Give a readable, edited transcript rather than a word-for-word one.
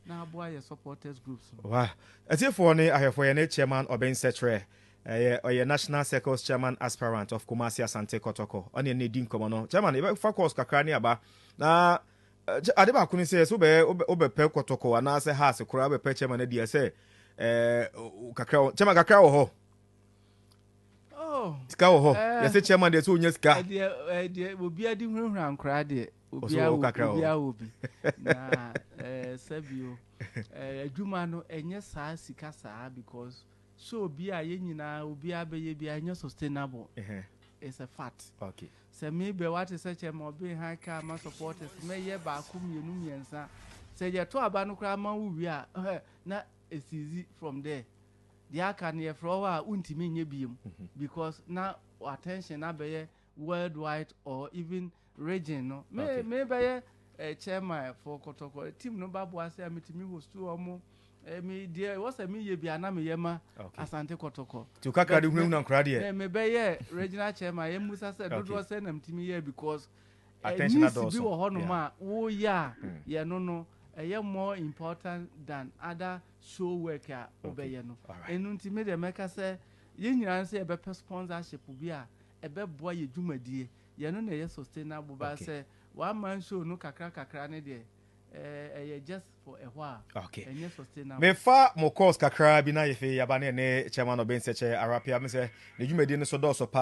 Na aboa yɛ supporters groups no. Wa atiefoɔ ne ahwɛfoɔ, yɛ ne Chairman Obeng Sekyere, ɛyɛ ɔyɛ National Circles Chairman aspirant of Kumasi Asante Kɔtɔkɔ, ɔne ɛne di nkɔmmɔ no. Chairman, yɛbɛfa course kakra ne aba na ade baako ne sɛ wobɛ wobɛpɛ Kɔtɔkɔ anaasɛ Hearts koraa, wobɛpɛ chairman adi sɛ kakra, chairman kakra wɔ hɔ. Oh, sika wɔ hɔ. Yɛsɛ chairman deɛ, sɛ wonya sika. Ɛdeɛ obiara di hunahuna nkoraa deɛ, obiara wɔ kakra wɔ hɔ. Obiara wɔ bi na sɛbio adwuma no ɛnyɛ saa sika saa, because so obi a yɛn nyinaa obiara bɛyɛ bi a, ɛnyɛ sustainable. It's a fact. Sɛ mi bɛ wate sɛ kyɛ ma ɔbɛn ha kaa ma supporters, mɛyɛ baako, mmienu, mmiɛnsa, sɛ yɛto aba no koraa ma wo wie a, na esizi from there. Deɛ aka no, yɛfrɛ hɔ a, wontumi nyɛ biem because na attention na bɛyɛ worldwide or even region no. Me bɛyɛ chairman for Kɔtɔkɔ team no ba boa sɛ metumi host wɔn, mi deɛ ɛwɔ sɛ meyɛ bi a na meyɛ ma Asante Kɔtɔkɔ. Nti wo kakra de hunahuna nkoraa deɛ. Me bɛyɛ regional chairman, yɛn musa sɛ dodoɔ sɛ na metumi yɛ because attention needs adɔɔso. Bi wɔ hɔnom a woyɛ a yɛ no ɛyɛ more important than other show work a wobɛyɛ no. Ɛno nti me deɛ mɛka sɛ yɛn nyinaa sɛ yɛbɛpɛ sponsorship bi a ɛbɛboa yɛ dwumadie, yɛno na ɛyɛ sustainable ba. Sɛ one man show no kakra kakra ne deɛ, ɛyɛ just for ɛhɔ a ɛnyɛ sustainable. Mefa mo course kakra bi na yɛfei yaba ne ɛne Chairman Obeng Sekyere Arapia me sɛ ne dwumadie no so dɔɔso paa.